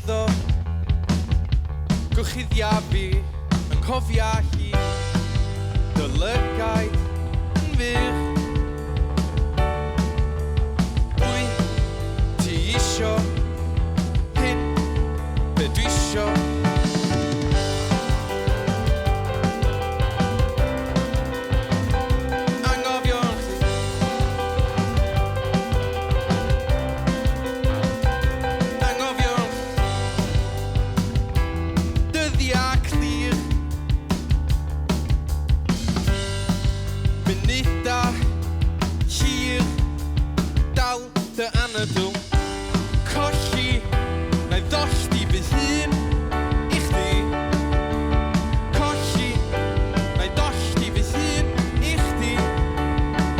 eiddo. Gorchuddia fi, anghofia hi. Dy lygaid yn fych. Wyt ti isio hyn, be dwi isio? Anghofio chdi. Anghofio dyddiau clir. Munudau hir. Dal dy anadl. Colli, na i ddolli fy hun i chdi. Colli, na i dolli fy hun i chdi.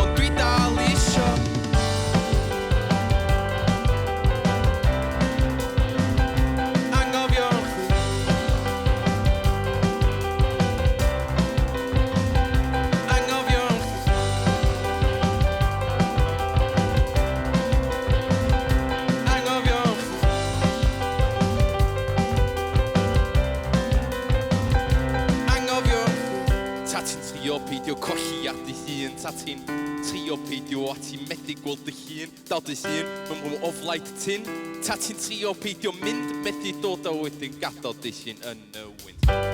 Ond dwi dal isio. Anghofio chdi. Anghofio chdi. Anghofio chdi. Anghofio chdi. Ta ti'n trio peidio colli ar dy hun. Ta ti'n trio peidio a ti'n methu gweld dy hun. Dal dy hun mewn o flaid tin. Ta ti'n trio peidio mynd, methu dod a wedyn gadael dy hun yn y wynt.